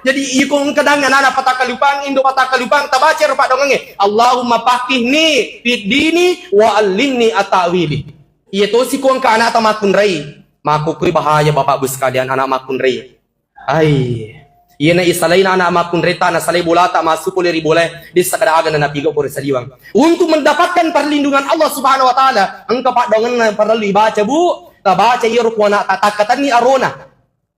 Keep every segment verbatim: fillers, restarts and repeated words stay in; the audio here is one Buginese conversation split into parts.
Jadi, iko engka dang anak-anak patakkalupang, indo patakkalupang, tabaca ro paddoangengnge, "Allahumma faqihni fid dini wa allimni at-ta'wili." Iya tosi ko engka anakta makkunrai, makkukkui bahaya, Bapak Ibu sekalian, anak makkunrai. Ai. Iyana isalaina anak makkunraita, nasalai bolata, massu pole ri bolae, dessa kada aga nanapiga pole saliwang. Untuk mendapatkan perlindungan Allah Subhanahu wa Ta'ala, engka paddoangenna parellu ibaca, Bu. Tabaca iyaro ko anakta, takkatenni arona.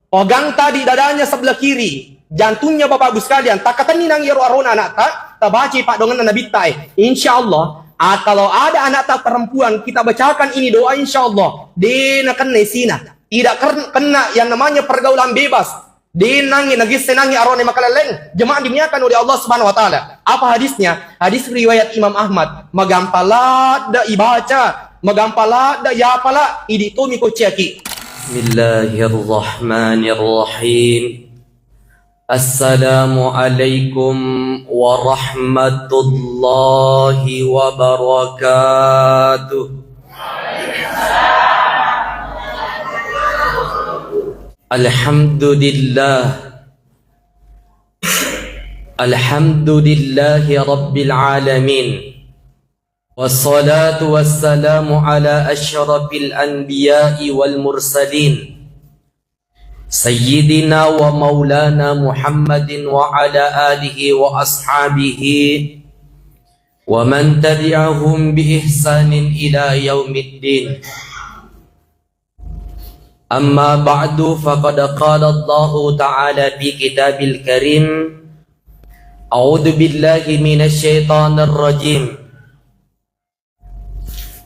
Pegangta di dadanya sebelah kiri, jantungnya, Bapak Ibu sekalian, takkatenni nang iyaro arona anakta, tabacai paddoangenna nabitta e. Insya Allah, ah, kalau ada anakta perempuan, kita bacakan ini doa, insya Allah, de nakenna isina. Tidak ker-, kena yang namanya pergaulan bebas. De nangi nagesse nangi arone makalelleng. Jemaah dimuliakan oleh Allah Subhanahu wa Ta'ala. Apa hadisnya? Hadis riwayat Imam Ahmad. Magampa ladda ibaca, magampa ladda yapala, idi tomi kocciaki. Bismillahirrahmanirrahim. Assalamualaikum warahmatullahi wabarakatuh. Alhamdulillah. Alhamdulillahi rabbil alamin. Wassalatu wassalamu ala asyrafil anbiya'i wal mursalin. Sayyidina wa maulana Muhammadin wa ala alihi wa ashabihi wa man tabi'ahum bi ihsanin ila yaumiddin. Amma ba'du, faqad qala Allahu ta'ala fi kitabil karim, a'udzu billahi minasy syaithanir rajim.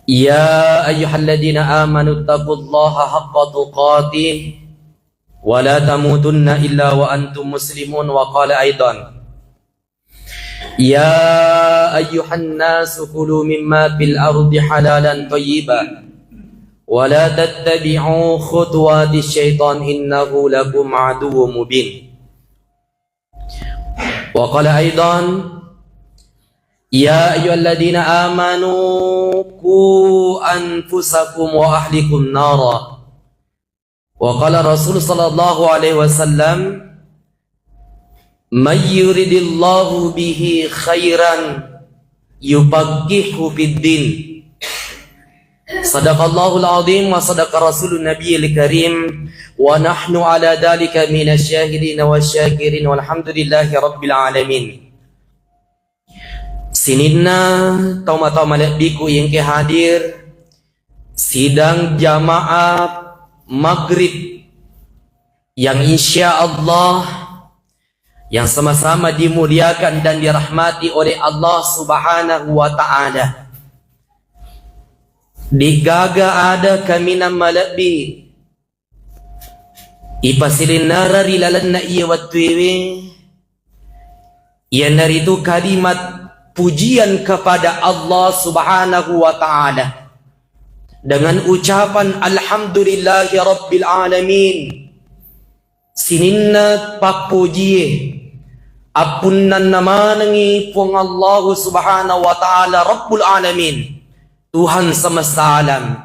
Ya ayyuhalladzina amanu taqullaha haqqa tuqatih wa la tamutunna illa wa antum muslimun, wa qala aidan, ya ayyuhan nasu kulu mimma fil ardi halalan thayyiban wa la tattabi'u khutuwati syaitan innahu lakum aduwwum mubin. Wa qala aidan, ya ayyuhalladzina amanu qu anfusakum wa ahlikum nara. Wa qala Rasul sallallahu alaihi wasallam, may yuridillahu bihi khairan yufaqqihhu fid din. Sadaqallahul azim wa sadaqa rasulun nabiyil karim, wa nahnu ala dzalika minasy syahidin wasy syakirin walhamdulillahi rabbil alamin. Sininna tau-, tau malebbiku engke hadir sidang jamaah maghrib yang insya Allah yang sama-sama dimuliakan dan dirahmati oleh Allah Subhanahu wa Ta'ala. De'gaga ada kaminang malebbi ipasilennereng ri lalenna iye wettuewe, iyanaritu kalimat pujian kepada Allah Subhanahu wa Ta'ala dengan ucapan alhamdulillahi rabbil alamin. Sininna pappojie appunnanna manengngi Puang Allahu Subhanahu wa Ta'ala Rabbul Alamin, Tuhan semesta alam.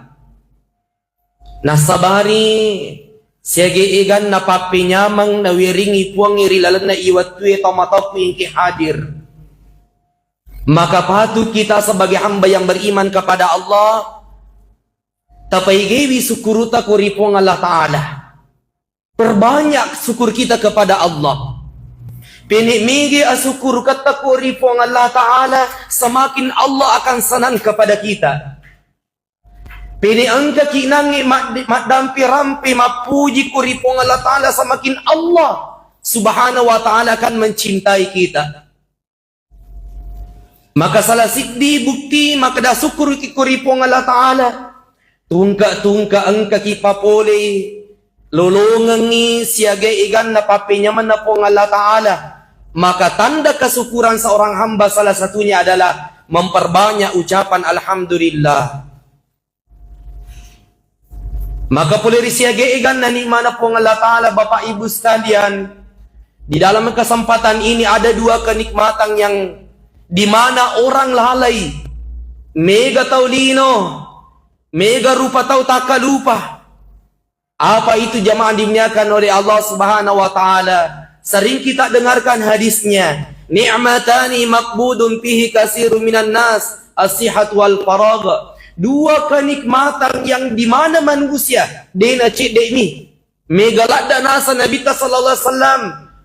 Nasabari siaga eganna pappenyameng nawiringi Puangnge ri lalenna iwettue tomatoakku engke hadir. Maka patut kita sebagai hamba yang beriman kepada Allah, tapaigaiwi sukkurutta ko ri Puang Allah Ta'ala. Perbanyak syukur kita kepada Allah. Pene mege asyukuruketta ko ri Puang Allah Ta'ala, semakin Allah akan senang kepada kita. Pene engkaki nangnge mad-, maddampe rampe mappuji ko ri Puang Allah Ta'ala, semakin Allah Subhanahu wa Ta'ala akan mencintai kita. Maka salah siddi bukti makkeda sukkuruki ko ri Puang Allah Ta'ala, tungka-tungka engkaki papolei lolongengngi siaga eganna pappenyamenna Puang Allah Ta'ala, maka tanda kesyukuran seorang hamba salah satunya adalah memperbanyak ucapan alhamdulillah. Maka pole ri siaga eganna nikmana Puang Allah Ta'ala, Bapak Ibu sekalian, di dalam kesempatan ini ada dua kenikmatan yang di mana orang lalai, mega tau lino, mega rupa tau takkalupa. Apa itu jamaah dimuliakan oleh Allah Subhanahu wa Ta'ala? Sering kita dengarkan hadisnya, "Ni'matani maqbudun fihi katsirun minan nas, as-sihhatu wal faragh." Dua kenikmatan yang di mana manusia de' nacedde'mi. Mega ladda nasa Nabitta sallallahu alaihi wasallam,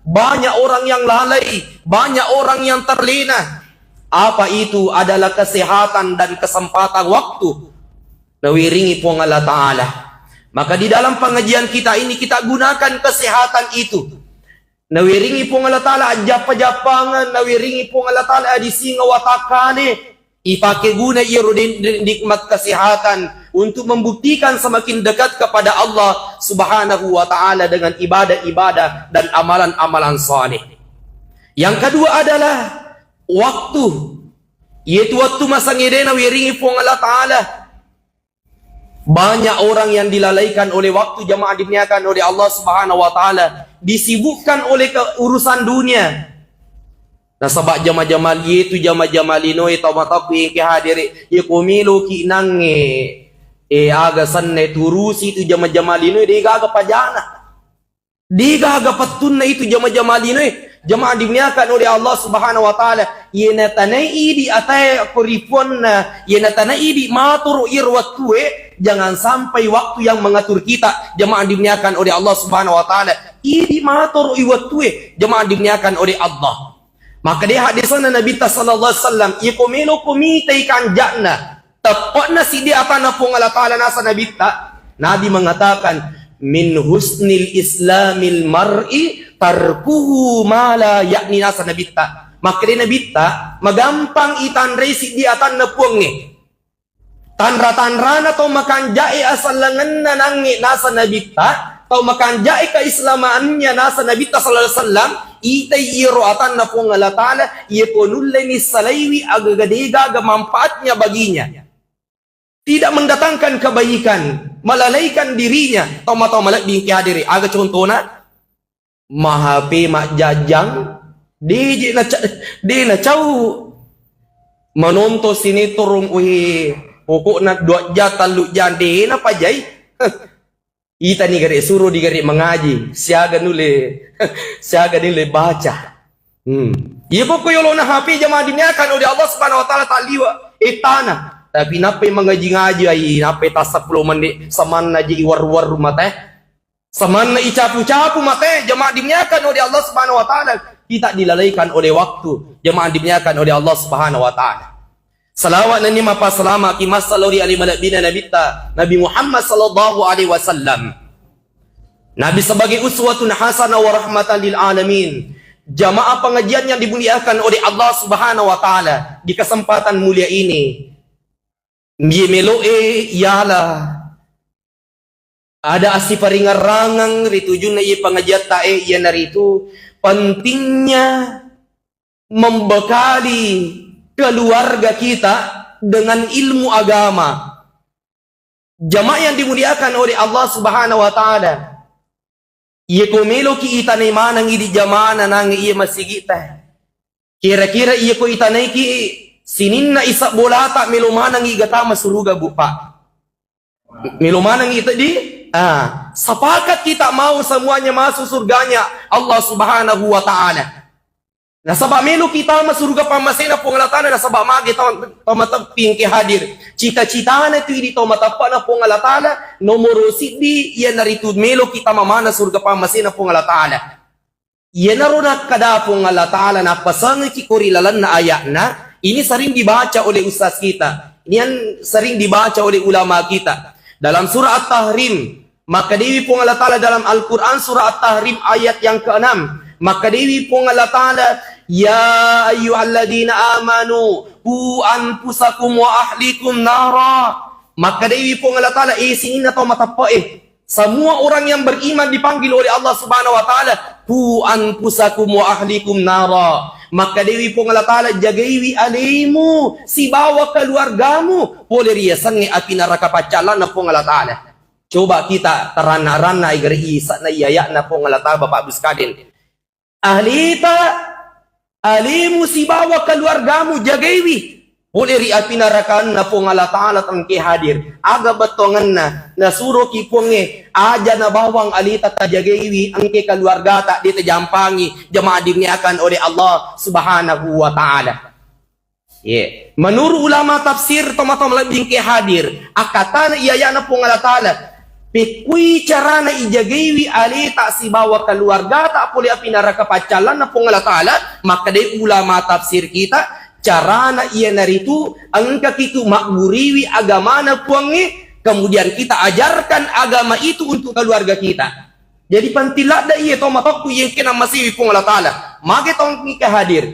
banyak orang yang lalai, banyak orang yang terlena. Apa itu? Adalah kesehatan dan kesempatan waktu nawiringi Puang Allah Ta'ala. Maka di dalam pengajian kita ini, kita gunakan kesehatan itu. Nawiringi Puang Allah Ta'ala ajjappa-jappangeng, nawiringi Puang Allah Ta'ala adisinga watakkale, ipake guna iyaro di-, di-, nikmat kesehatan untuk membuktikan semakin dekat kepada Allah Subhanahu wa Ta'ala dengan ibadah-ibadah dan amalan-amalan saleh. Yang kedua adalah waktu. Yaitu waktu masangede nawiringi Puang Allah Ta'ala. Banyak orang yang dilalaikan oleh waktu, jamaah dimuliakan oleh Allah Subhanahu wa Ta'ala, disibukkan oleh ke-, urusan dunia. Nasaba jama-jama itu, jama-jama linoe, tau mataku engke hadere, ye ko meloki nangnge, e, aga sanne turusi itu jama-jama linoe, de gaga pajana. Degaga pettunna itu jama-jama linoe, jamaah dimuliakan oleh Allah Subhanahu wa Ta'ala. Yena tanai idi atae ko ripuanna, yena tanai idi matoro iyaro wattue, jangan sampai waktu yang mengatur kita, jamaah dimuliakan oleh Allah Subhanahu wa Ta'ala. Idi matoro i wattue, jamaah dimuliakan oleh Allah. Maka de hadisana Nabitta sallallahu alaihi wasallam, iko melo ko mitai kanja'na, teppe'na siddi atanna Puang Allah Ta'ala nasa Nabitta. Nabi mengatakan, "Min husnil islamil mar'i tarkuhu ma la ya'ni," nasa Nabitta. Makkeda Nabitta, magampang itanrei siddi atanna Puangnge. Tanra-tanrana tau makanja'e asallangenna nangnge nasa Nabitta, tau makanja'e keislamaannya nasa Nabitta sallallahu alaihi wasallam, itai iyaro atanna Puang Allah Ta'ala, iya ko nulle nissalaiwi agaga degaga manfaatnya baginya. Tidak mendatangkan kebaikan, melalaikan dirinya. Tau matau malebbi engke hadere. Aga contona? Ma-H P majjajjang, deje na ca-, de nacau. Menonton sinetron, weh, pokokna dua jam, tallu jam, de napajai. Itani gare suro di gare mengaji, siaga nulle, siaga nulle baca. Hmm. Iya pokok yolona H P jamaah dimuliakan oleh Allah Subhanahu wa Ta'ala taliwa, eh, tanah. Tapi nappai mengaji-ngaji, ai, nappai tas sepuluh menit, samanna je iwaru-waru mate. Samanna icapu-capu mate, jamaah dimuliakan oleh Allah Subhanahu wa Ta'ala. Kita dilalaikan oleh waktu, jamaah dimuliakan oleh Allah Subhanahu wa Ta'ala. Salawat nennia mappasalama ki massalo ri ale malebbina Nabitta, Nabi Muhammad sallallahu alaihi wasallam. Nabi sebagai uswatun hasanah wa rahmatan lil alamin. Jamaah pengajian yang dimuliakan oleh Allah Subhanahu wa Ta'ala, di kesempatan mulia ini, mie meloe yala ada assiparingerrangeng ri tujunna iye pengajiatta e, iyanaritu pentingnya membekali keluarga kita dengan ilmu agama. Jamaah yang dimuliakan oleh Allah Subhanahu wa Ta'ala, iye ko meloki itanai maneng idi jamaah nanangnge iye masigitta, kira-kira iye ko itanaiki sininna isabbolata melo manengi iga tama suruga, Bu, Pak? Melo maneng itu di, ah, sepakat kita mau semuanya masuk surganya Allah Subhanahu wa Ta'ala. Nasaba melo kita masuk surga pammasena Puang Allah Ta'ala, nasaba mage tau, tau mateppi engke hadir. Cita-citana tu idi tau mateppe'na Puang Allah Ta'ala, nomoro siddi, iyanaritu melo kita mamana surga pammasena Puang Allah Ta'ala. Iyanaro nakkeda Puang Allah Ta'ala nappasengeki ko ri lalenna aya'na, ini sering dibaca oleh ustaz kita, ini yang sering dibaca oleh ulama kita. Dalam surah At-Tahrim, makkedewi Puang Allah Ta'ala dalam Al-Quran surah At-Tahrim ayat yang keenam, makkedewi Puang Allah Ta'ala, "Ya ayyuhalladzina amanu, ku anfusakum wa ahlikum nara." Makkedewi Puang Allah Ta'ala, eh, sininna tau mateppe'e. Semua orang yang beriman dipanggil oleh Allah Subhanahu wa Ta'ala, "Ku anfusakum wa ahlikum nara." Makkedewi Puang Allah Ta'ala, jagaiwi alemu sibawa keluargamu pole riasengnge api neraka paccallanna Puang Allah Ta'ala. Coba kita taranna-ranna igari isa'na iyaya'na Puang Allah Ta'ala, Bapak Ibu sekalian. Ahlita, alemu sibawa keluargamu Pole ri api narakanna Puang Allah Ta'ala tengke hadir. Aga bettuangenna, nasuroki Puangnge, aja na bawang alita tajagaiwi engke keluargata, de tajampangi, jamaah dimuliakan oleh Allah Subhanahu wa Ta'ala. Ye. Menurut ulama tafsir, tomatoa malebbi engke hadir, akkatana iyayana Puang Allah Ta'ala, pekkui carana ijagaiwi aleta sibawa keluargata pole api naraka paccallanna Puang Allah Ta'ala, makkedai ulama tafsir kita, carana iyanaritu engkakitu magguriwi agamana Puangnge, kemudian kita ajarkan agama itu untuk keluarga kita. Jadi penting ladde iye to matokku iye engke nammasiwi Puang Allah Ta'ala. Mage tongki ke hadir.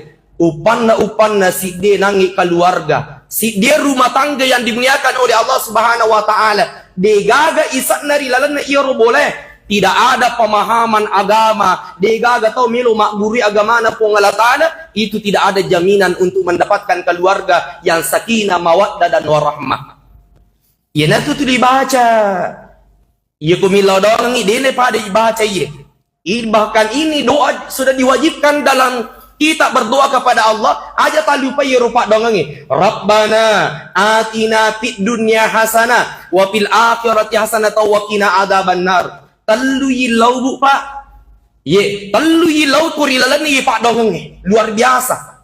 Upanna-upanna sidde nangi keluarga. Sidde rumah tangga yang dimuliakan oleh Allah Subhanahu wa Ta'ala. Degaga isakna ri lalenna iyaro boleh. Tidak ada pemahaman agama. Degaga tau melo maggurui agamana Puang Allah Ta'ala. Itu tidak ada jaminan untuk mendapatkan keluarga yang sakinah, mawaddah, dan warahmah. Iyanatu tuli baca. Iya ku millau doangengngi, dena pada ibaca iye. I-, bahkan ini doa sudah diwajibkan dalam kita berdoa kepada Allah, aja talupai iyaro paddoangengnge. Rabbana atina fid dunya hasanah wa fil akhirati hasanah wa qina adzabannar. Tellu yillau, Bu, Pak. Ye, tellu yillau ku ri lalenna iye paddoangengnge. Luar biasa.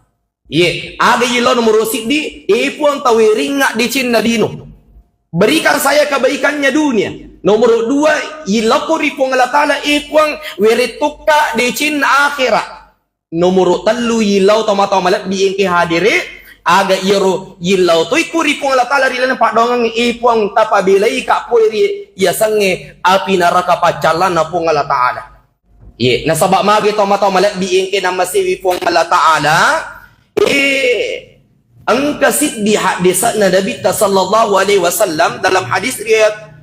Iye, aga yillau nomoro siddi, e Puang, taweringnga decenna lino. Berikan saya kebaikannya dunia. Nomoro dua, yillau ko ri Puang Allah Ta'ala, e Puang, werettokka decenna akhirat. Nomoro tellu, yillau tomatoa malebbi engke hadire, aga iyaro yillau toi ko ri Puang Allah Ta'ala ri lalenna paddoangeng, e Puang, tapabelaika pole ri yasengnge api naraka paccallanna Puang Allah Ta'ala. Ye, nasaba magi tomatoa malebbi engke nammasiwi Puang Allah Ta'ala, eh, engka siddi hadisna Nabitta sallallahu alaihi wasallam dalam hadis riwayat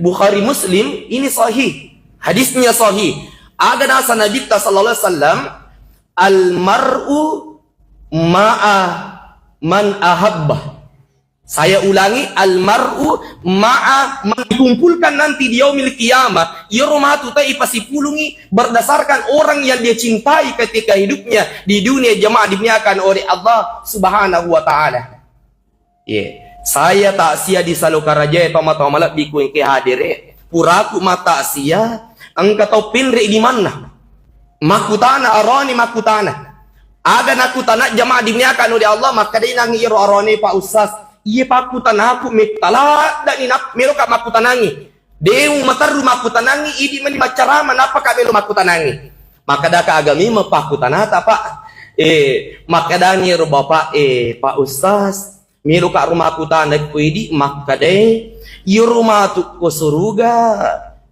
Bukhari Muslim, ini sahih. Hadisnya sahih. Aga nasa Nabitta sallallahu alaihi wasallam, "Al mar'u ma'a man ahabba." Saya ulangi, "Al mar'u ma'a man", dikumpulkan nanti di yaumil qiyamah, iyaro matu ta ipasipulungi berdasarkan orang yang dia cintai ketika hidupnya di dunia, jamaah dimuliakan oleh Allah Subhanahu wa Ta'ala. Ye. Saya takziah di Saloka Raja, tomatoa malebbi ku engke hadire. Puraku matakziah, engka tau penre limanna. Makkutana arone, makkutana. Aga nakkutana jamaah dimuliakan oleh Allah, makkedai nangi iyaro arone, "Pak Ustaz, iye pakkutanaku metta laddani nap-, meloka makkutanangi. De mumaterru makkutanangi, idi meni maccarama, nappaka melo makkutanangi." Makkedaka, "Aga memeng pakkutanata, Pak?" Eh, makkedangi ro bapak, "Eh, Pak Ustaz, meloka ro makkutana ko idi?" Makkedai, "Iyaro matu ko suruga,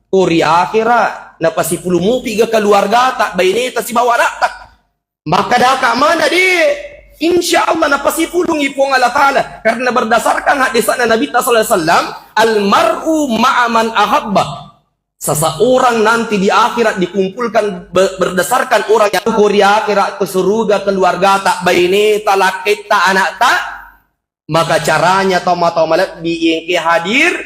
ko ri akhera, napasipulung mupi ga keluargata, baineta sibawa anatta?" Makkedaka, "Mana, de'? Insya Allah napasipulungi Puang Allah Ta'ala." Karena berdasarkan hadisna Nabitta sallallahu alaihi wasallam, "Al mar'u ma'a man ahabba." Seseorang nanti di akhirat dikumpulkan be-, berdasarkan orang yang ko ri akhirat, ke surga, keluargata, baineta, lakketta, anatta. Maka caranya tomatoa malebbi engke hadir,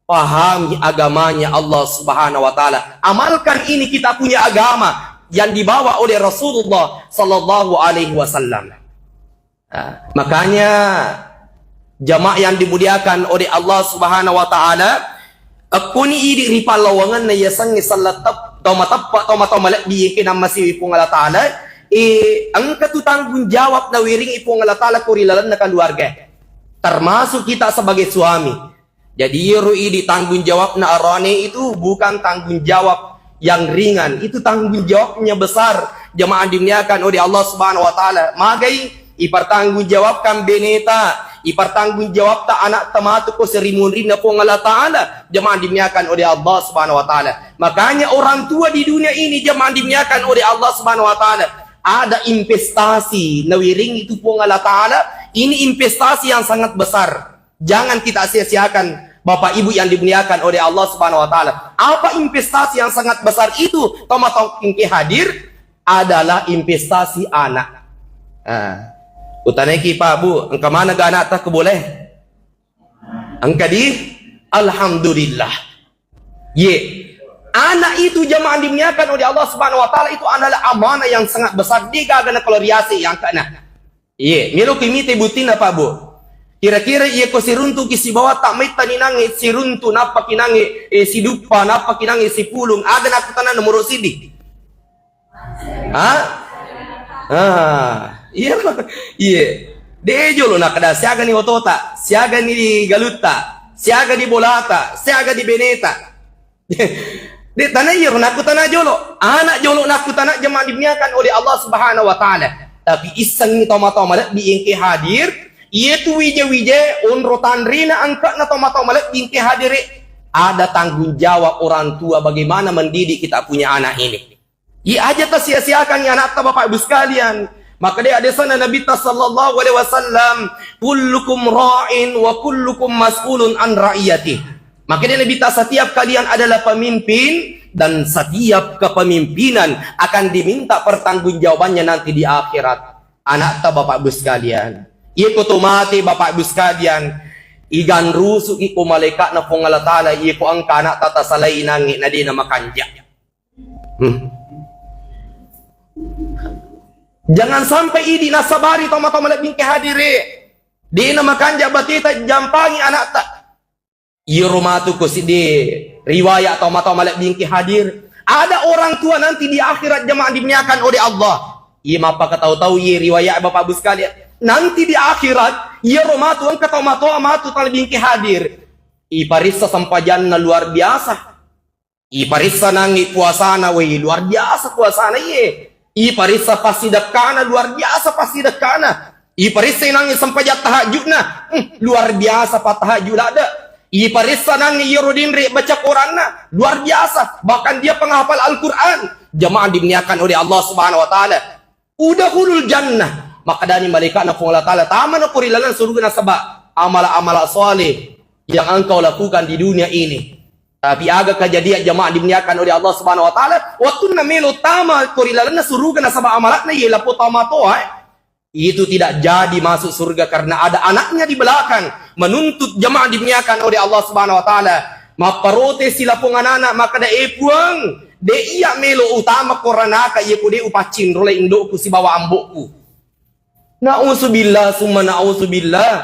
pahami agamanya Allah Subhanahu wa Ta'ala. Amalkan ini kita punya agama yang dibawa oleh Rasulullah sallallahu alaihi wasallam. Nah, makanya jamaah yang dimuliakan oleh Allah Subhanahu wa Ta'ala, ekkoni idi ripallawangenna yasengnge sellettep-, tau mateppe-, tau matau malebbi engke nammasiwi Puang Allah Ta'ala, eh, engka tu tanggung jawab nawiringi Puang Allah Ta'ala ko ri lalenna keluarga. Termasuk kita sebagai suami. Jadi, iyaro idi tanggung jawabna arane itu bukan tanggung jawab yang ringan, itu tanggung jawabnya besar. Jamaah dimuliakan oleh Allah Subhanahu wa Ta'ala. Magai ipertanggungjawabkan beneta, ipertanggungjawabta anak tematu ko serimunrinna Puang Allah Ta'ala. Jamaah dimuliakan oleh Allah Subhanahu wa Ta'ala. Makanya orang tua di dunia ini, jamaah dimuliakan oleh Allah Subhanahu wa Ta'ala, ada investasi nawiring itu Puang Allah Ta'ala. Ini investasi yang sangat besar. Jangan kita sia-siakan, Bapak Ibu yang dimuliakan oleh Allah Subhanahu wa Ta'ala. Apa investasi yang sangat besar itu? Tomatoa engke hadir adalah investasi anak. Ah. Utanaiki, Pak, Bu, engka maneng ga anakta ko boleh? Engka di, alhamdulillah. Ye. Anak itu jamaah dimuliakan oleh Allah Subhanahu wa Ta'ala itu adalah amanah yang sangat besar. Degaga nakeluar riase yang kena. Iye, melo ki mite buttinna, Pak, Bu. Kira-kira iya ko siruntuki sibawa ta maittani nangnge siruntu, nappaki nangnge, eh, siduppa, nappaki nangnge sipulung, aga nakkutana nomoro siddi? Ha? Ah, iya, iya. De jolo nakkeda siagani otota, siagani galutta, siagani bolata, siagani beneta. De tana iyaro nakkutana jolo. Anak jolo nakkutana, jamaah dimuliakan oleh Allah Subhanahu wa Ta'ala. Tapi issengngi tomatoa malebbi engke hadir, iyatu wija-wija onro tanrena angka'na tomatoa malebbi engke hadire. Ada tanggung jawab orang tua bagaimana mendidik kita punya anak ini. Iya aja tasia-siakan ya anakta, Bapak Ibu sekalian. Maka dia ada sana Nabi ta sallallahu alaihi wasallam, "Kullukum ra'in wa kullukum mas'ulun an ra'iyati." Maka dia Nabi ta, setiap kalian adalah pemimpin dan setiap kepemimpinan akan diminta pertanggungjawabannya nanti di akhirat. Anakta, Bapak Ibu sekalian. Iya ko to mate, Bapak Ibu sekalian. Iganrusuki ko malaikatna Puang Allah Ta'ala, iya ko engka anakta tasalai nangnge na dena makanja. Hmm. Jangan sampai idi nasabari tomatoa malebbi engke hadire. Dena makanja bateta jampangi anakta. Iyaro matu ko siddi riwayat tomatoa malebbi engke hadir. Ada orang tua nanti di akhirat, jamaah dimuliakan oleh Allah. Iya mappakatau-tau iya riwayat, Bapak Ibu sekalian. Nanti di akhirat, iyaro matu engka tomatoa matu talebbi engke hadir. Iparissa sempajanna luar biasa. Iparissa nangngi puasana, wei, luar biasa puasana iye. Iparissa passidekkana, luar biasa passidekkana. Iparissa nangngi sempajang tahajudna, hmm, luar biasa pattahajud ladde. Iparissa nangngi iyaro dinre baca Quranna, luar biasa. Bahkan dia penghafal Al-Quran. Jamaah dimuliakan oleh Allah Subhanahu wa Ta'ala. Udkhulul jannah. Makkedani malaikatna Puang Allah Ta'ala, tamana ko ri laleng suruga nasaba amala-amala saleh yang engkau lakukan di dunia ini. Tapi aga kejadian, jamaah dimuliakan oleh Allah Subhanahu wa Ta'ala, wattunna melo tama ko ri lalenna suruga nasaba amala'na iye lapong tomatoa, eh, itu tidak jadi masuk surga karena ada anaknya di belakang menuntut, jamaah dimuliakan oleh Allah Subhanahu wa Ta'ala. Mapparotesi lapong anana, makkeda, "Eh Puang, de iya melo utama ko ranaka iya ko de upaccinrolai indo'ku sibawa ambo'ku." Na'udzubillah summa na'udzubillah.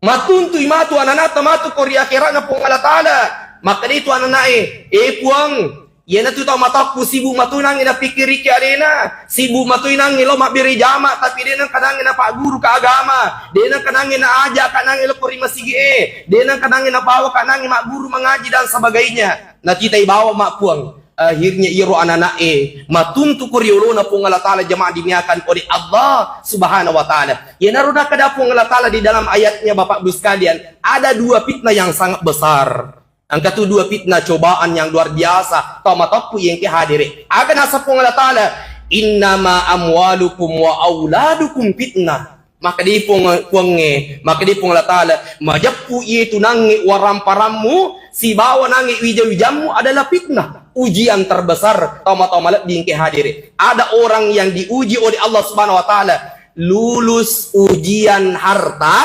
Matuntui matu ananata matu ko ri akhiratna Puang Allah Ta'ala. Makkeda itu ananae, "Eh Puang, iyanatu tau matokku sibuk matu nangnge napikkiriki alena, sibuk matu nangnge lo mabbere jama, tapi de nengka nangnge napagguru ka agama, de nengka nangnge naaja ka nangnge lo ko ri masigi e, de nengka nangnge nabawa ka nangnge magguru mangaji dan sebagainya." Nakitai bawa ma Puang. Akhirnya iyaro anana'e matuntu ko ri olona Puang Allah Ta'ala, jamaah dimuliakan oleh Allah Subhanahu wa Ta'ala. Iyanaro nakkeda Puang Allah Ta'ala di dalam ayatnya, Bapak Ibu sekalian, ada dua fitnah yang sangat besar. Engka tu dua fitnah cobaan yang luar biasa. Tau matoppu engke hadere. Aga naseng Puang Allah Ta'ala, "Innama amwalukum wa auladukum fitnah." Makkeda Puang, Puangnge, makkeda Puang Allah Ta'ala, majeppu iyetu nangnge waramparammu sibawa nangnge wija-wijammu adalah fitnah, ujian terbesar, tau matau malebbi engke hadere. Ada orang yang diuji oleh Allah Subhanahu wa Ta'ala, lulus ujian harta,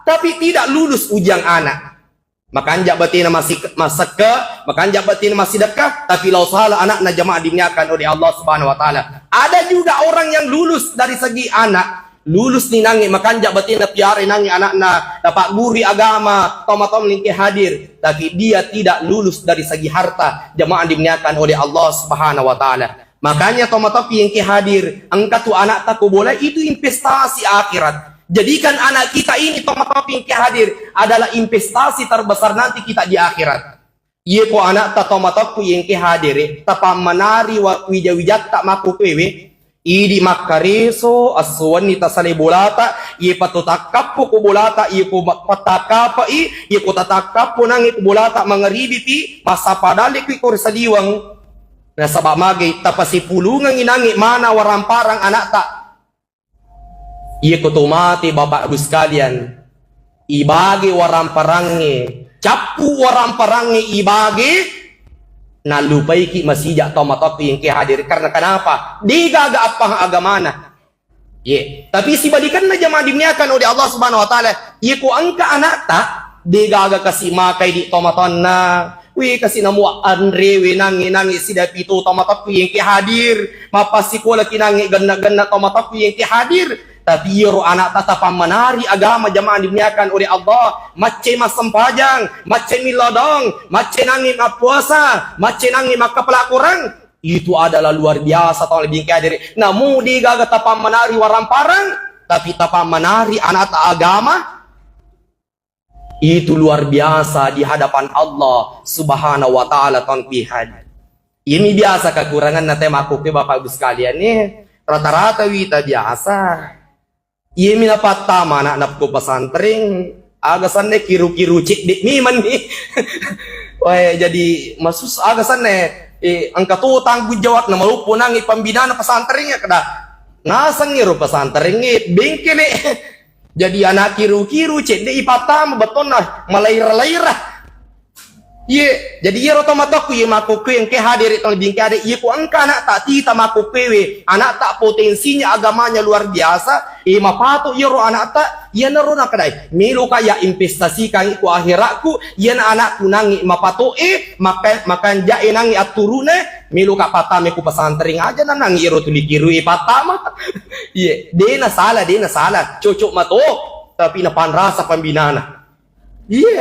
tapi tidak lulus ujian anak. Makanja batena masik-, masekke, makanja batena massidekka, tapi lao sala anakna, jamaah dimuliakan oleh Allah Subhanahu wa Ta'ala. Ada juga orang yang lulus dari segi anak, lulus ni nangnge, makanja batena piara nangnge anakna, napagguri agama, tau matau engke hadir, tapi dia tidak lulus dari segi harta, jamaah dimuliakan oleh Allah Subhanahu wa Ta'ala. Makanya tau matoppi engke hadir, engka tu anakta ko bola, itu investasi akhirat. Jadikan anak kita ini tau matoppi engke hadir adalah investasi terbesar nanti kita di akhirat. Iye ko anakta tau matoppi engke hadir, tapammanari wa-, wija-wijatta makkukuewe, idi makkareso, assuwanni tasale bolata, iye patu takkappo ko bolata, iye ko ma-, patakkapa i, iye ko tatakkappo nangnge ko bolata mangaribi pi, massappa dalle kui ko ri saliweng. Nasaba magai tapasipulungengngi nangnge mana waramparang anakta. Iye ko to mate, Bapak Ibu sekalian, ibage waramparangnge, cappu waramparangnge ibage, nallupaiki masija tau matoppi engke hadir. Karena kenapa? Degaga appahang agamana. Ye, tapi sibalikanna, jamaah dimuliakan oleh Allah Subhanahu wa Ta'ala, ye ko engka anakta, degaga kasi makai di tomatoanna, we kasi namu anre we nangnge, nangnge sidapi to tomatokku engke hadir, mappasikola ki nangnge genna-genna tomatokku engke hadir, Tapi iyaro ana'ta tapammanari agama, jamaah dimuliakan oleh Allah, macce massempajang, macce milladong, macce nangngi mappuasa, macce nangngi makkapala Quran, itu adalah luar biasa, tau lebih hadiri. Namu degaga tapammanari waramparang, tapi tapammanari ana'ta agama, itu luar biasa di hadapan Allah Subhanahu wa Ta'ala, tau lebih hadiri. Iyami biasa kekuranganna te makkukkue, Bapak Ibu sekalian, nih. Rata-rata wita biasa. Iyami napattama ana'na ko pesantren, aga sanne kiru-kiru cedde memang nih. Wae, jadi masus aga sanne, eh, engka to tanggung jawabna maloppo nangngi pembinana pesantren ya, kada. Nasengngi ro pesantren, eh, bengkele. Jadi anak kiru-kiru cedde ipattama, bettonna malaira-laira. Iye, jadi iyaro to matokku iye makkukkue engke hadere, tau lebih engke hadere, iye ko engka ana'ta tita makkukkuewe, ana'ta potensinya agamanya luar biasa, e mapato iyaro ana'ta, iyanaro nakadai, meloka ya investasikan ko akhiratku, iyana ana'ku nangngi mapato e, maka-, makanjae nangngi atturune, meloka pattama ko pesantren aja nanang iyaro tuli kiru e pattama. Iye, dena salah, dena salah, cocok mato, tapi napanrasa pembinana. Iye.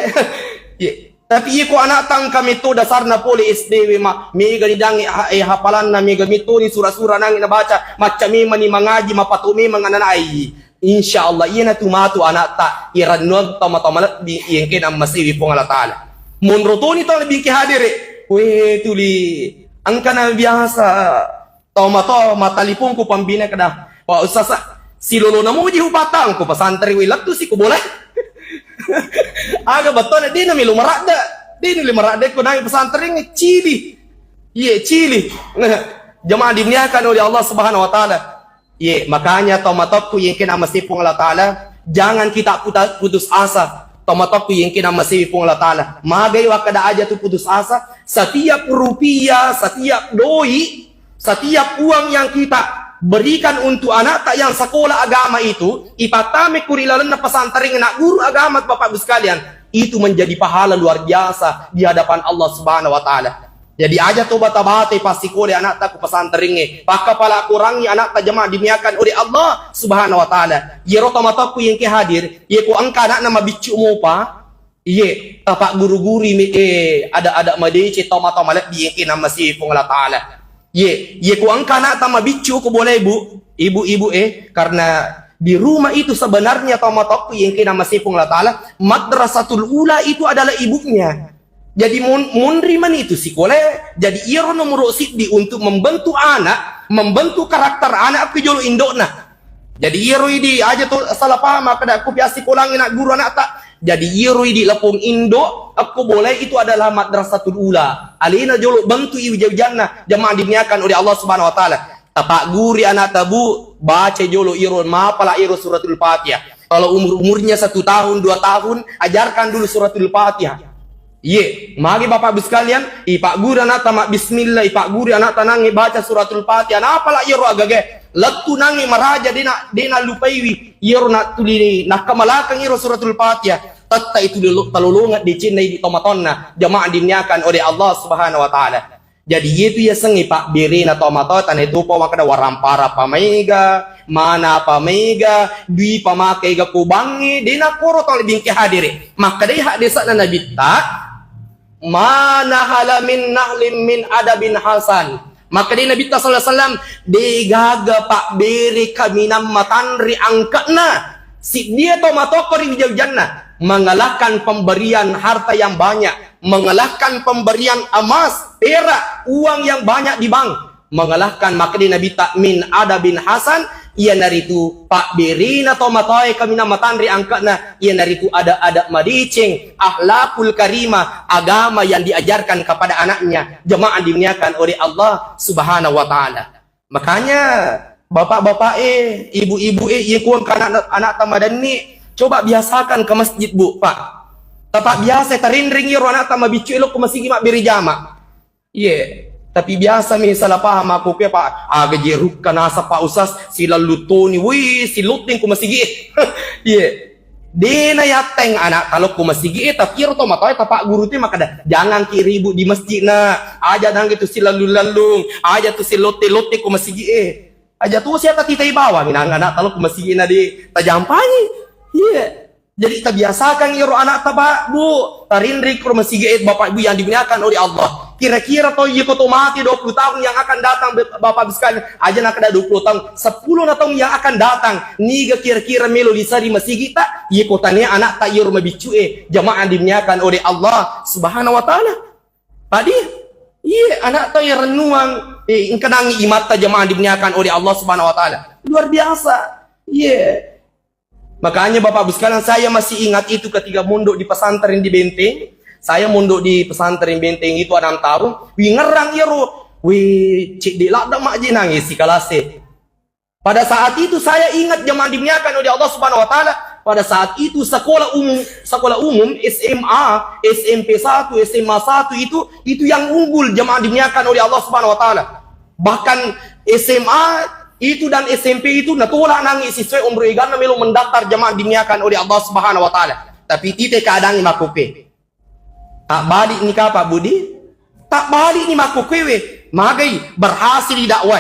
Iye. Tapi iye ko ana'ta engka metto dasarna pole S D we ma, mega ni dangngi ha-, eh, hafalanna, mega metto ni sura-sura nangngi nabaca, macca memang ni mangaji, mapato memang anana'e. Insya Allah, iyanatu matu ana'ta irannuang tau-tau malebbi iye engke nammasewi Puang Allah Ta'ala. Monro toni tau lebbi engke hadere. We tuli engka na biasa Tau mato mattalipung ku pambina kada, "Pak Ustaz, silolona muji hupattama ko pesantren, wei lettu si ko bola." Aga bettona, dena melo maradda, dena melo maradda ko nang pesantren cili. Iye, cili. Jamaah dimuliakan oleh Allah Subhanahu wa Ta'ala. Iye, makanya tau matokku yengke namasi Puang Allah Ta'ala, jangan kita puta-, putus asa. Tau matokku yengke namasi Puang Allah Ta'ala. Magai wakkada aja tu putus asa, setiap rupiah, setiap doi, setiap uang yang kita berikan untuk anakta yang sekolah agama itu, ipattame ku ri lalenna pesantren, nak guru agama, Bapak Ibu sekalian, itu menjadi pahala luar biasa di hadapan Allah Subhanahu wa Ta'ala. Jadi aja to bata-bata passikole anakta ku pesantrengnge, pakkapala Qurangngi anakta jamaah dimuliakan oleh Allah Subhanahu wa Ta'ala. Iyaro to matokku yengke hadir, ye ko engka anakna mabiccu mopa, Iye, tapagguru-gurui mi, eh, ada-ada madeceng tau mata malebbi engke namasi Puang Allah Ta'ala. Iye, iye ku engka anakta mabiccu ko boleh, Bu, ibu-ibu, eh, karena di rumah itu sebenarnya tau mata ku engke namasi Puang Allah Ta'ala, madrasatul ula itu adalah ibunya. Jadi mun-, munri mani itu sikole, jadi iyaro nomoro siddi untuk membentuk anak, membentuk karakter anak ku jolo indokna. Jadi iyaro idi aja to salah paham, makkeda ku piassikolangi nak guru anakta. Jadi iyaro idi lapong indo, akko boleh itu adalah madrasatul ula. Alena jolo bentuk i wija-wijanna jamaah dimuliakan oleh Allah Subhanahu wa Ta'ala. Tapagguri anakta, Bu, baca jolo iro, mapala iro suratul Fatihah. Kalau umur-umurnya satu tahun, dua tahun, ajarkan dulu suratul Fatihah. Iye, magi Bapak Ibu sekalian, ipagguru anakta mabbismillah, ipagguru anakta nangnge baca suratul Fatihah. Napala iyaro agaga lettu nangnge maraja, dena, dena lupaiwi iyaro nattuli nakkamalakang iro suratul Fatihah. Tetta itu lolo-, talolongeng decenna idi tomatonna jamaah dimuliakan oleh Allah Subhanahu wa Ta'ala. Jadi iyetu yasengnge pabberena tomatoa, tana itu pa makkeda warampara pa maega, mana pa maega, dui pa maega ko bangnge, dena koro tau lebbi engke hadere. Makkedai haddese'na Nabitta, "Ma nahala min nahlin min adabin hasan." Makkedai Nabitta sallallahu alaihi wasallam, "Degaga pabbere kaminang matanre angke'na siddia tomatoa ko ri wija-wijanna, mengalahkan pemberian harta yang banyak, mengalahkan pemberian emas, perak, uang yang banyak di bank." Mengalahkan, makkedai Nabitta, "min adabin hasan," iyanaritu pabberena tomatoae kaminang matanre angke'na, iyanaritu adab-adab madeceng, akhlakul karimah, agama yang diajarkan kepada anaknya, jamaah dimuliakan oleh Allah Subhanahu wa Ta'ala. Makanya, bapak-bapak eh, ibu-ibu eh, iya kuang ke anak, anak tamadanni, coba biasakan ke masjid, Bu, Pak. Tapak biasa tarinring iro anak tamabiccu elo ke masigi mabbere jama. Iye, tapi biasa mi salah paham aku ke, Pak. Aga jerukka nasa Pak Ustaz, silallu toni, wih, silotteng ku masigi. Iye. Dena yatteng anak kalau ku masigi, eh, tapi iro tomatoa tapak guru tu makkeda, "Jangan ki ribut di masjid, Nak. Aja dang itu silallu-lallung, aja tu silotte-lotte ku masigi, eh." Aja tu sia tatitai bawang, minang anak talo ku masigi na di tajampangi. Iya. Jadi tabiasakan iro anak ta, Pak, Bu. Tarinri ku masigi, eh, Bapak Ibu yang dimuliakan oleh Allah. Kira-kira to, iya ko to mati dua puluh tahun yang akan datang, Bapak Ibu sekalian. Aja nak ada dua puluh tahun, sepuluh na tahun yang akan datang. Niga kira-kira melo lisari masigi ta, iya ko tania anak ta iro mabiccu, eh, jamaah dimuliakan oleh Allah Subhanahu wa Ta'ala. Tadi, iya, anak ta iya rennuang, eh, engka nangi imatta jamaah dimuliakan oleh Allah Subhanahu wa Ta'ala. Luar biasa. Iya. Makanya Bapak Ibu sekalian, saya masih ingat itu ketika mondok di pesantren di Benteng. Saya mondok di pesantren Benteng itu enam tahun. Wi ngerrang iyaro. Wi, cedde ladde majji nangis si kelas e. Pada saat itu saya ingat jamaah dimuliakan oleh Allah Subhanahu wa Ta'ala. Pada saat itu sekolah umum, sekolah umum S M A, S M P satu, S M A satu itu, itu yang unggul jamaah dimuliakan oleh Allah Subhanahu wa Ta'ala. Bahkan S M A itu dan S M P itu natolak nangi siswa umur eganna melo mendaftar jamaah dimuliakan oleh Allah Subhanahu wa Ta'ala. Tapi tite keadaan makope. Tabbalik ni kapa Budi? Tabbalik ni makkukkuewe. Magai berhasil di dakwah.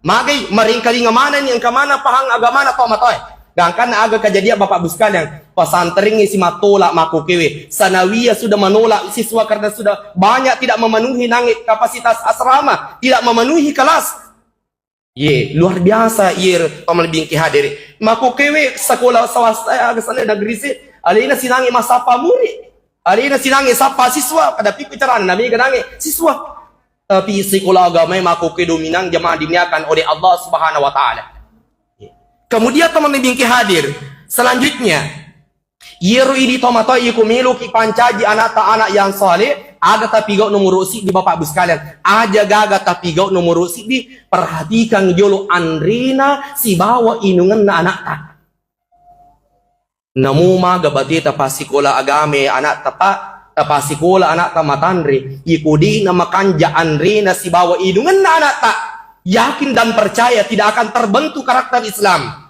Magai maringkalinga mana ni engka mana pahang agamana to matoe. Gangkan aga kejadian Bapak Ibu sekalian, pesantren si matolak makkukkuewe. Sanawiyah sudah menolak siswa karena sudah banyak tidak memenuhi nangi kapasitas asrama, tidak memenuhi kelas. Ye, luar biasa, ye, pamalebbi engke hadere. Makkukkuewe sekolah swasta, aga sana negeri si, alena sinangi massappa murid. Alena sinangi sappa siswa, kada pikku carana, nami nangi siswa. Tapi sekolah agama makkukkuewe dominang jamaah dimuliakan oleh Allah Subhanahu wa Ta'ala. Kemudian teman-teman engke hadir, selanjutnya, iyaro idi tomatoa iko meloki pancaji anakta anak yang saleh, aga tapigau nomoro siddi Bapak Ibu sekalian. Aja gaga tapigau nomoro siddi, perhatikan jolo anrena sibawa inungenna anakta. Namo maga bate tapassikola agame anakta, Pak, tapassikola anakta matanre, iko de'na makanja anrena sibawa inungenna anakta, yakin dan percaya tidak akan terbentuk karakter Islam.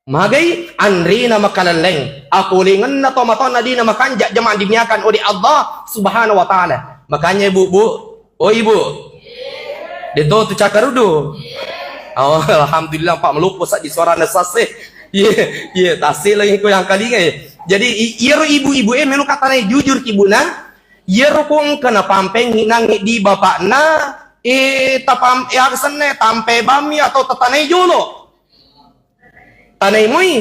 Magai anrena makalelleng, akolengenna tomatoanna de'na makanja jamaah dimuliakan oleh Allah Subhanahu wa Ta'ala. Makanya ibu-bu, oh ibu, deto tu cakarudu. Oh, alhamdulillah, Pak, meloppo sa di suarana sase. Iya, iya, tase lagi ko yang kalinga ya. Jadi i- iyaro ibu-ibu e melo katanai jujur ki buna. Iyaro ko engka napampengi nangi di bapakna, eh tapam eh aga senne tampe bammi atau tatanai jolo. Tanai moi.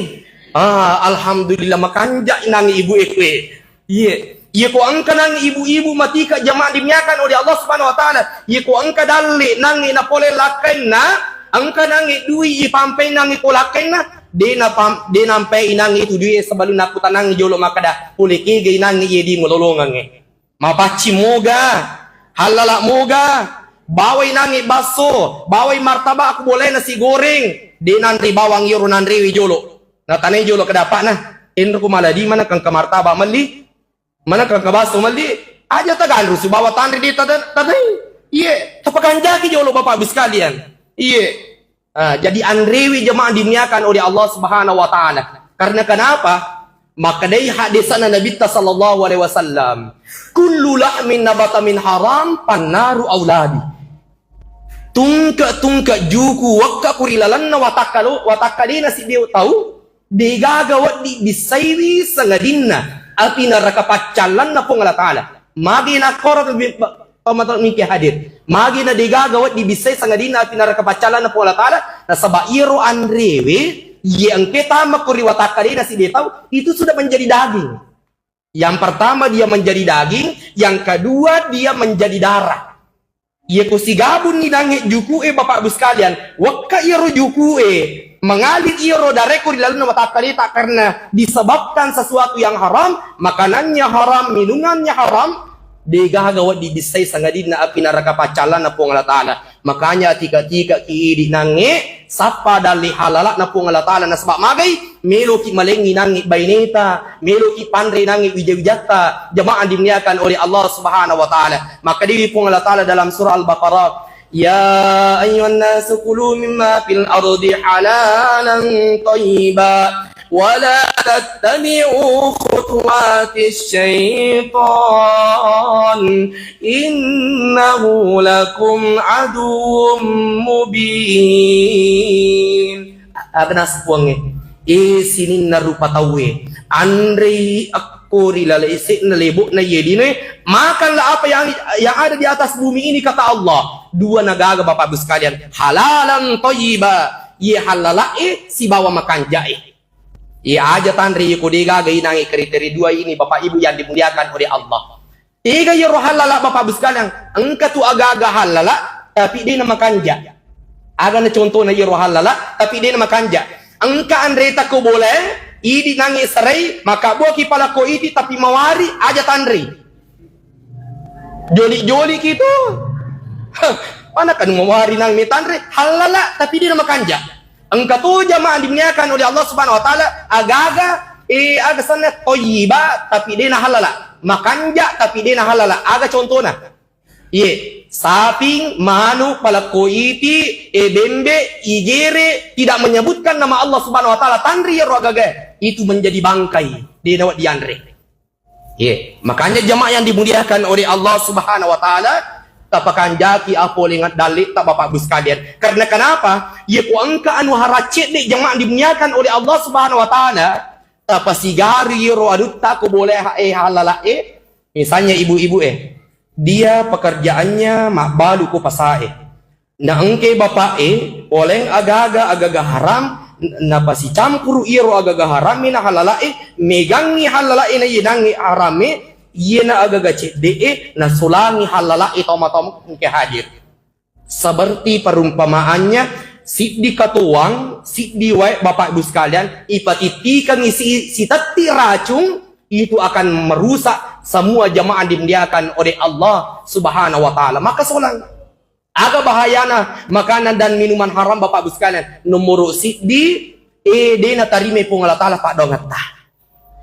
Ah, alhamdulillah makanja nangi ibu e kue. Iye. Iye ko engka nangi ibu-ibu matika jamaah dimuliakan oleh Allah Subhanahu wa Ta'ala. Iye ko engka dalle nangi napole lakkainna, engka nangi dui ipampai nangi ko lakkainna, de na pam, de nampai nangi itu dui sebelum nakutanangi jolo makada pole kega nangi iye di melolongange. Mapaccing moga, hallala moga, bawai nangi basso, bawai martabak ku bolena si goreng, de nanre bawang iyaro nanrewe jolo. Natanai jolo kedapakna, enro ku maladi mana kengka martabak melli, mana kengka basso melli, aja taganru sibawa tanre de tada- tadai. Iye, tapakanjaki jolo Bapak Ibu sekalian. Iye. Ah, jadi anrewi jamaah dimuliakan oleh Allah Subhanahu wa Ta'ala. Karena kenapa? Makkedai hadisana Nabitta sallallahu alaihi wasallam, "Kullu lahmin nabata min haram, pannaru auladi." Tungke-tungke juku wakka ku ri lalenna watakka lo-, watakka dena siddi tau, degaga weddi bissaiwi sangadinna api neraka paccallanna Puang Allah Ta'ala. Magi nakkoro tomatoa mingke hadir. Magi na degaga weddi bissai sangadinna api neraka paccallanna Puang Allah Ta'ala, nasaba iyaro anrewe, iye engke tama ko ri watakka dena siddi tau, itu sudah menjadi daging. Yang pertama dia menjadi daging, yang kedua dia menjadi darah. Iye ko sigabunni nange juku e Bapak Ibu sekalian, wakka iyaro juku e, mengalir iyaro dareko ri lalenna watakka deta karena disebabkan sesuatu yang haram, makanannya haram, minungannya haram, degaga weddi bissai sangadinna api neraka paccallanna Puang Allah Ta'ala. Makanya tika-tika ki idi nange, sappa dalli halalakna Puang Allah Ta'ala nasaba magai, meloki malengi nangi baineta, meloki panre nangi wija-wijatta, jamaah dimuliakan oleh Allah Subhanahu wa Ta'ala. Makkedai Puang Allah Ta'ala dalam surah Al-Baqarah, "Ya ayyuhan nasu kulu mimma fil ardi halalan thayyiba, ولا تتبعوا خطوات الشيطان إنه لكم عدو مبين. Aga naseng Puangnge, e sininna rupa tauwe, anrei akko ri laleng ise'na lebo'na iye linoe, makanlah apa yang, yang ada di atas bumi ini, kata Allah. Dua nagaga, Bapak Ibu sekalian, halalan thayyiba, iye hallala'e sibawa makanja'e. Iye aja tanre, iye ko de gaga inangnge kriteria dua ini, Bapak Ibu yang dimuliakan oleh Allah. Tega iyaro hallala, Bapak Ibu sekalian? Engka tu agaga hallala, tapi de namakanja. Aga na contona iyaro hallala, tapi de namakanja. Engka anreta ko bolae, idi nangnge sarai, makabbuaki palakko iti, tapi mawari aja tanrei. Joli-joli kitu. Hah, mana kan mawari nang metanre, hallala, tapi de namakanja. Engka to jamaah dimuliakan oleh Allah Subhanahu wa Ta'ala, agaga, eh, aga sanna thayyiba, tapi de nahallala. Makanja, tapi de nahallala. Aga contona? Iye, saping, manu, palakko iti, eh, bembe, igere, tidak menyebutkan nama Allah Subhanahu wa Ta'ala, tanri iyaro agaga, itu menjadi bangkai, de nawa dianre. Ye, makanya jemaah yang dimuliakan oleh Allah Subhanahu wa Ta'ala, tapakanjaki apolengan dalle'ta, Bapak Ibu sekalian. Karena kenapa? Ye, ko engka anu hara cedde, jemaah dimuliakan oleh Allah Subhanahu wa Ta'ala, tapasigari ro adutta ko boleh ha-, eh, halala, eh. Misalnya ibu-ibu, eh, dia pekerjaannya mabbalu ko pasae. Na engke bapa'e, poleng agaga, agaga haram, n-, napasicampuru iyaro agaga haramme na halala'e, megangngi halala'e na yenangnge haramme, iyena agaga cedde'e, nasolangi halala'e toma-toma engke hadir. Seperti perumpamaannya, siddi katuang, siddi wae, Bapak Ibu sekalian, ipatittikangi si-, sitetti racung, itu akan merusak semua jamaah dimuliakan oleh Allah Subhanahu wa Ta'ala. Maka solang. Aga bahayana makanan dan minuman haram, Bapak Ibu sekalian? Nomoro siddi, eh, de natarimai Puang Allah Ta'ala paddoangetta.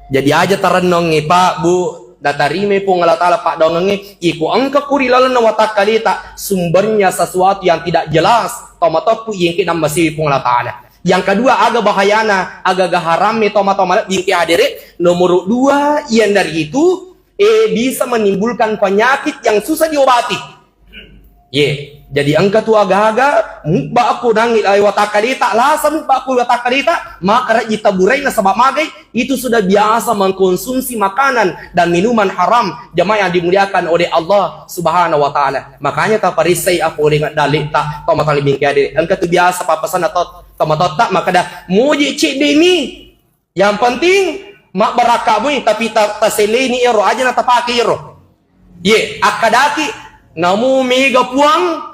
Jadi aja tarennongngi, Pak, Bu, natarimai Puang Allah Ta'ala paddoangengnge, iko engka ku ri lalenna watakkaleta, sumbernya sesuatu yang tidak jelas, tau matokku iye engke nammasewi Puang Allah Ta'ala. Yang kedua, aga bahayana, aga-aga haramme tau matau malebbi engke hadere, nomoro dua, iyanaritu, eh, bisa menimbulkan penyakit yang susah diobati. Ye, jadi engka tu aga-aga, mubba aku nangi, eh, watakkaleta, lasa mubba aku watakkaleta, maka rajin taburai nasaba magai, itu sudah biasa mengkonsumsi makanan dan minuman haram, jamaah yang dimuliakan oleh Allah Subhanahu wa Ta'ala. Makanya taparissai apolengan dalle'ta, tau matau malebbi engke hadere. Engka tu biasa pappasanna to-, tau matoatta, makkeda, muji cedde mi. Yang penting, mabbarakka mui, tapi ta-, taselleni ero, aja na tapake ero. Ye, akkadaki, namu mega Puang,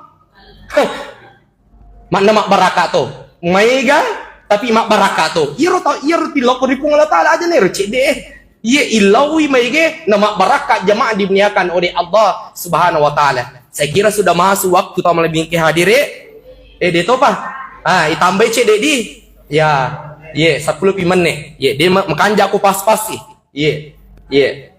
makna mabbarakka to. Maega, tapi mabbarakka to. Iyaro tau, iyaro tilokko ri Puang Allah Ta'ala, aja na ero cedde. Ye, illaui maege, na mabbarakka, jamaah dimuliakan oleh Allah Subhanahu wa Ta'ala. Saya kira sudah masuk waktu tau malebbi engke hadere. Eh, de topa. Ah, itambai cedde di. Ya, ye, sepuluh pi menne. Ye, de ma-, makanja ko pas-pas sih. Ye, ye.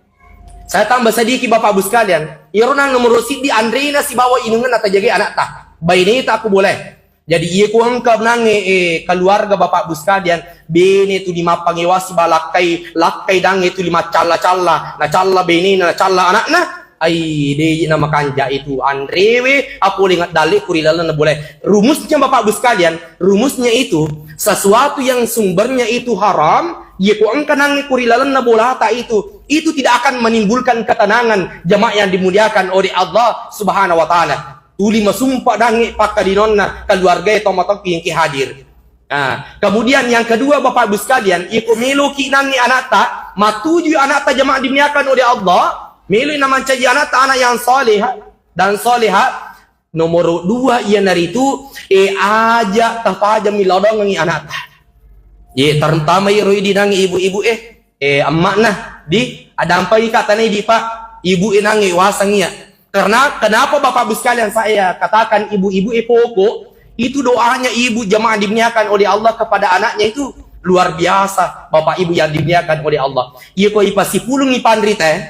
Saya tambah sedikit, Bapak Ibu sekalian. Iyaro nang nomoro siddi, anrena sibawa inungenna tajagai anakta. Baineta aku boleh. Jadi, iye ku engka nange, eh, keluarga Bapak Ibu sekalian, bene tuli mappangewasi balakkai, lakkai dange tuli maccalla-calla, nacalla benena, nacalla anakna, ai, de na makanja itu, anrewe, apole ngaddalle ku ri lalenna bolae. Rumusnya Bapak Ibu sekalian, rumusnya itu, sesuatu yang sumbernya itu haram, iye ku engka nange ku ri lalenna bolata itu, itu tidak akan menimbulkan ketenangan, jamaah yang dimuliakan oleh Allah Subhanahu wa Ta'ala. Tuli masumpa dange pakkalinonna keluargae tau matokki engke hadir. Nah, kemudian yang kedua, Bapak Ibu sekalian, iko meloki nangi anakta, matujui anakta, jamaah dimuliakan oleh Allah, meloi namancaji anakta anak yang saleh dan salehah, nomoro dua iyanaritu, eh, aja tapajammi lao dongengi anakta. Ye, terutama iro idi nangi ibu-ibu, eh, eh, emma'na, di, addampengika tanai di, Pak, ibu e nangi waseng iya. Karena kenapa Bapak Ibu sekalian saya katakan ibu-ibu e pokok, itu doanya ibu jamaah dimuliakan oleh Allah kepada anaknya itu luar biasa, Bapak Ibu yang dimuliakan oleh Allah. Iya ko ipasipulungi panrita, eh,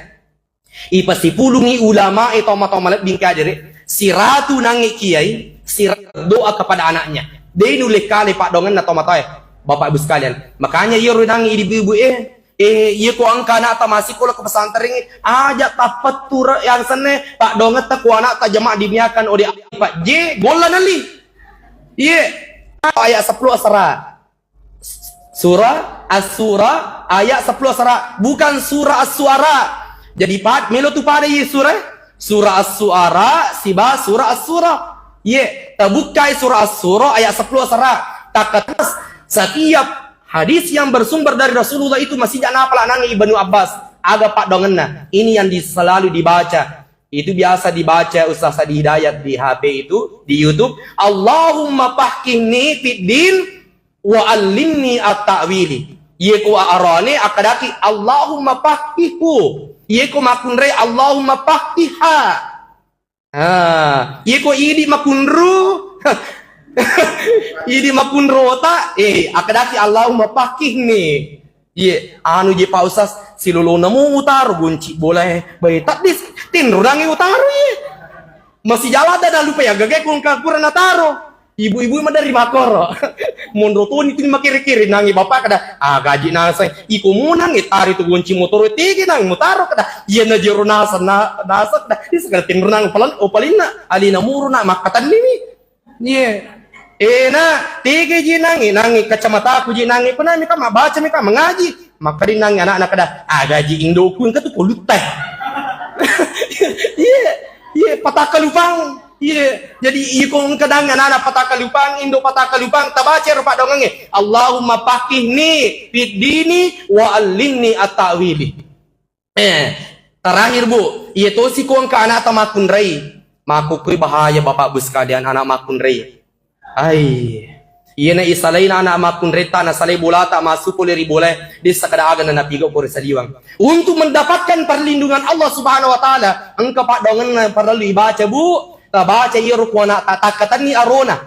ipasipulungi ulama e, tau matau malebbi engka hadere, siratu nangi kiai, siratu doa kepada anaknya. De nulle kale paddoangenna tau matae. Bapak Ibu sekalian, makanya iyaro nangi ibu-ibu e, eh, iya ko engka anakta massikola ke pesantren, aja tappettu re-, yang senne, paddoangetta ko anakta jamaah dimuliakan oleh Pak J, golla nali. Iya, ayat sepuluh asara. Surah As-Surah ayat sepuluh asara, bukan surah As-Suara. Jadi pad-, melo tu pada ye surah, surah As-Suara siba surah As-Surah. Ye, tabukkai surah As-Surah ayat sepuluh asara. Takkatas setiap hadis yang bersumber dari Rasulullah itu masih jana pala nangi Ibnu Abbas. Aga paddoangenna. Ini yang di-, selalu dibaca. Itu biasa dibaca Ustaz Sadi Hidayat di H P itu, di YouTube. Allahumma faqihni fid din wa allimni at-ta'wili. Iye ko arane akkadaki, "Allahumma faqihhu." Iye ko makkunrai, "Allahumma faqihha." Ah, iye ko idi makunru, idi makunrota, eh, akkadaki, "Allahumma faqihni." Iye, anu je Pak Ustaz, silolona mu utaro gonci bola e. Bai, taddi tinrunangi utaro iye. Masih jala ada nalupa ya gaga ko engka kura nataro. Ibu-ibu mah dari makoro. Monro toni tu makere-kere nangi bapak kada, "Ah, gaji nasa." Iko mo nangi tari tu gonci motoro tege nang motaro kada. Iya na jero nasa na, nasa kada. Isa kada tinrunang palan, opalinna. Alina muru na makkatanni mi. Iye. Eh, na, tege ji nangi, nangi kacamataku ji nangi, pernah mika mabaca mika mengaji. Makkadi nangi anak-anak kada, "Ah, gaji indoku engka tu polutta." Iye, iye, patakkalupang. Iye, jadi iko engka nangi anak-anak patakkalupang, indo patakkalupang, tabaca ro paddoangengnge, "Allahumma faqihni fid dini wa allimni at-ta'wili." Eh, terakhir, Bu, iya tosi ko engka anakta makkunrai. Makkukkui bahaya, Bapak Ibu sekalian, anak makkunrai. Ai, iyana isalaina anak makkunraita, nasalai bolata, massu pole ri bolae, dessa kada aga na napigau ko ri saliwang. Untuk mendapatkan perlindungan Allah Subhanahu wa Ta'ala, engka paddoangenna parellu ibaca, Bu. Tabaca iyaro ko anakta, takkatenni arona.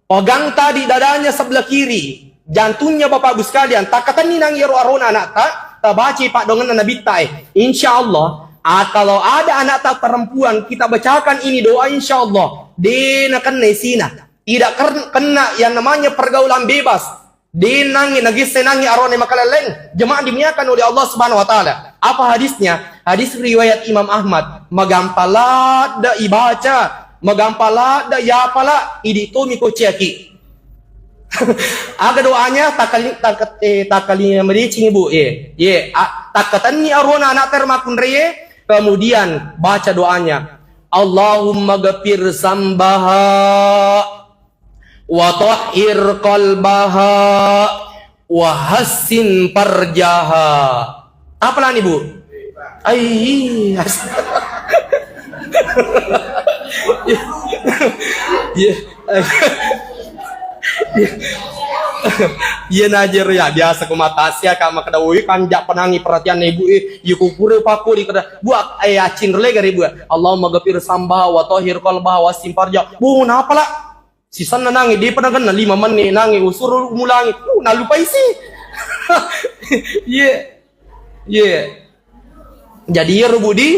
Pegangta di dadanya sebelah kiri, jantungnya Bapak Ibu sekalian, takkatenni nang iyaro arona anakta, tabacai paddoangenna nabitta e. Insya Allah, ah, kalau ada anakta perempuan, kita bacakan ini doa, insya Allah, de nakenna isina. Tidak ker-, kena yang namanya pergaulan bebas. De nangi nagesse nangi arona makalelleng. Jemaah dimuliakan oleh Allah Subhanahu wa Ta'ala. Apa hadisnya? Hadis riwayat Imam Ahmad. Magampa ladda ibaca, magampa ladda yapala, idi tomi ko ciaki. Aga doanya? Takali-, tak-, eh, takali mericing, Bu. Ye, ye, a-, takkatenni arona anakta makkunrai, kemudian baca doanya. Allahumma ghafir sambaha wa tahhir qalbaha wa hassin farjaha. Apa lani, Bu? Ai, as-, iya, iya. Iya, najero ya, biasa ko matasia ka makkeda, "Woi, kanja penangi perhatian ibu e, iya ko pura pakko di kada, Bu, eh, acin rele gare, Bu. Allahumma ghafir sambaha wa tahhir qalbaha wa hassin farjaha." Bu, napa la? Sisenna nangi, depa nagenna lima menit nangi, usuru mulangi. Uh, nalupai si. Iye. Iye. Jadi iyaro, Bu, di,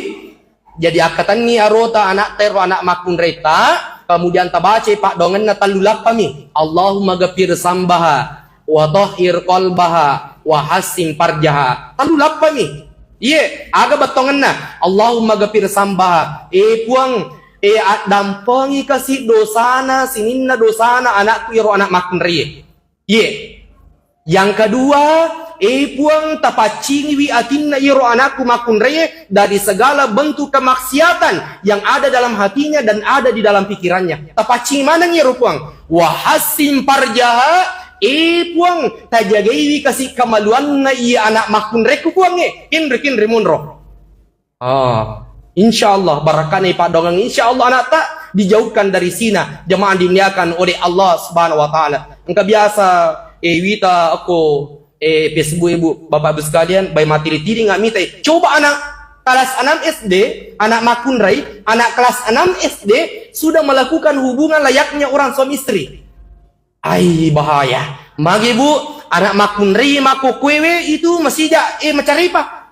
jadi akkatenni arota anakta ero anak makkunraita, kemudian tabacai paddoangenna tellu lappami. Allahumma ghafir sambaha wa tahhir qalbaha wa hassin farjaha. Tellu lappami. Iye, aga bettongenna? Allahumma ghafir sambaha. Eh, Puang, eh, addampengi kasi dosana, sininna dosana anakku iyaro anak makkunraie. Iye. Yang kedua, eh, Puang, tapaccingiwi atinna iyaro anakku makkunraie dari segala bentuk kemaksiatan yang ada dalam hatinya dan ada di dalam pikirannya. Tapaccingi maneng iyaro, Puang. Wa hassin farjaha, eh, Puang, tajagaiwi kasi kamaluanna iya anak makkunraikku, Puang, eh. Kinri-kinri munro. Ah, insya Allah, barakkana paddoangeng, insya Allah anakta dijauhkan dari zina, jamaah dimuliakan oleh Allah Subhanahu wa Ta'ala. Engka biasa, eh, wita akko, eh, Facebook, Ibu, Bapak Ibu sekalian, bai matiri-tiri nggak mita, eh. Coba anak kelas enam S D, anak makkunrai, anak kelas enam S D sudah melakukan hubungan layaknya orang suami istri. Ai, bahaya. Magi, Bu, anak makkunrai makkokkoewe itu masija, eh, macarepa.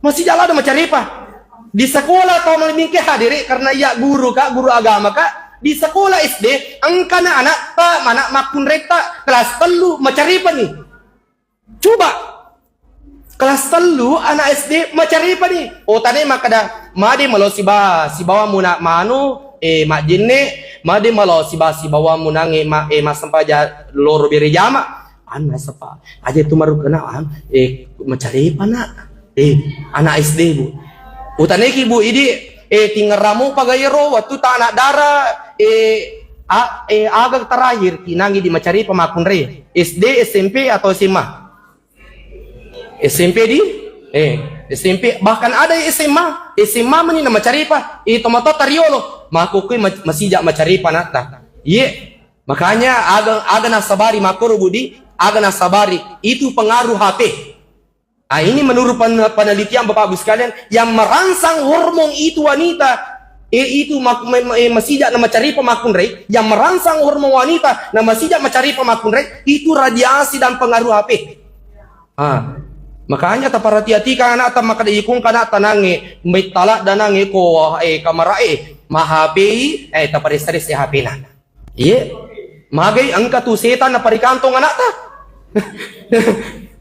Masija lado macarepa. Di sekolah tau malebbi engka hadere karena iya guru ka, guru agama ka. Di sekolah S D, engkana anatta, mana makkunretta, kelas tellu, macaripani. Coba, kelas tellu, anak S D, macaripani. Oh, tane makkada, made malo siba, sibawa muna manu, eh, majjenne, made malo siba, sibawa munange, ma, eh, masempaja loro bere jama. Anna sepa, aja tu maru kena, eh, macarepa nak. Eh, anak S D, Bu. Utaneki, Bu, idi, eh, tingerramu pagairo, waktu tak anak dara, eh, a, eh, aga terakhir, kinangi di macarepa makkunrai. S D, S M P atau S M A? S M P di? Eh, S M P, bahkan ada S M A, S M A meni na macarepa, eh, tomato tariolo, makukui ma, masija macarepa natta. Iye, makanya aga, aga nasabari makuru, Budi, aga nasabari, itu pengaruh H P. Ah, ini menurut pen-, penelitian Bapak Ibu sekalian, yang merangsang hormon itu wanita, eh, itu mak-, me-, me-, eh, masija na macarepa makkunrai, yang merangsang hormon wanita na masija macarepa makkunrai, itu radiasi dan pengaruh H P. Ah, makanya taparati-atikang anakta, makkada ikung kana tanange, mai talak danange ko, eh, kamarae, ma H P, eh, taparessa-ressa H P na. Iye. Magai engka tu setan naparikantong anakta.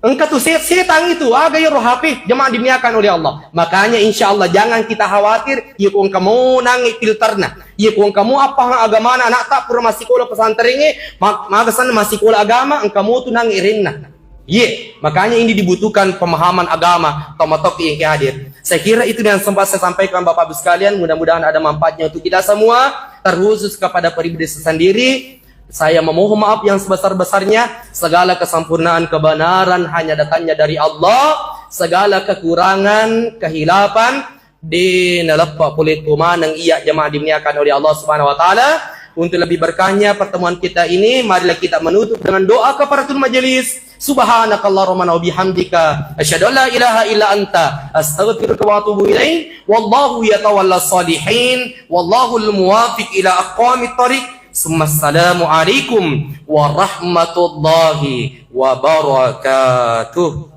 Engka tu set-, setan itu, aga iyaro H P, jemaah dimuliakan oleh Allah. Makanya insya Allah jangan kita khawatir, iya ko engka mo nangi filterna. Iya ko engka mo apa agamana anakta pura massikola pesantrengnge, ma-, maga sanna massikola agama, engka mo tu nangi renna. Iye, makanya ini dibutuhkan pemahaman agama, tomatoki yang hadir. Saya kira itu yang sempat saya sampaikan Bapak Ibu sekalian, mudah-mudahan ada manfaatnya untuk kita semua, terkhusus kepada pribadi saya sendiri. Saya memohon maaf yang sebesar-besarnya, segala kesempurnaan kebenaran hanya datangnya dari Allah, segala kekurangan, kehilapan, de naleppa pole ko maneng iya jamaah dimuliakan oleh Allah Subhanahu wa Ta'ala. Untuk lebih berkahnya pertemuan kita ini, marilah kita menutup dengan doa kafaratul majelis. Subhanakallahumma wa bihamdika, asyhadu an la ilaha illa anta, astaghfiruka wa atubu ilaik. Wallahu yatawalla salihin. Wallahul muwafiq ila aqwamit thariq. Summa assalamu alaikum warahmatullahi wabarakatuh.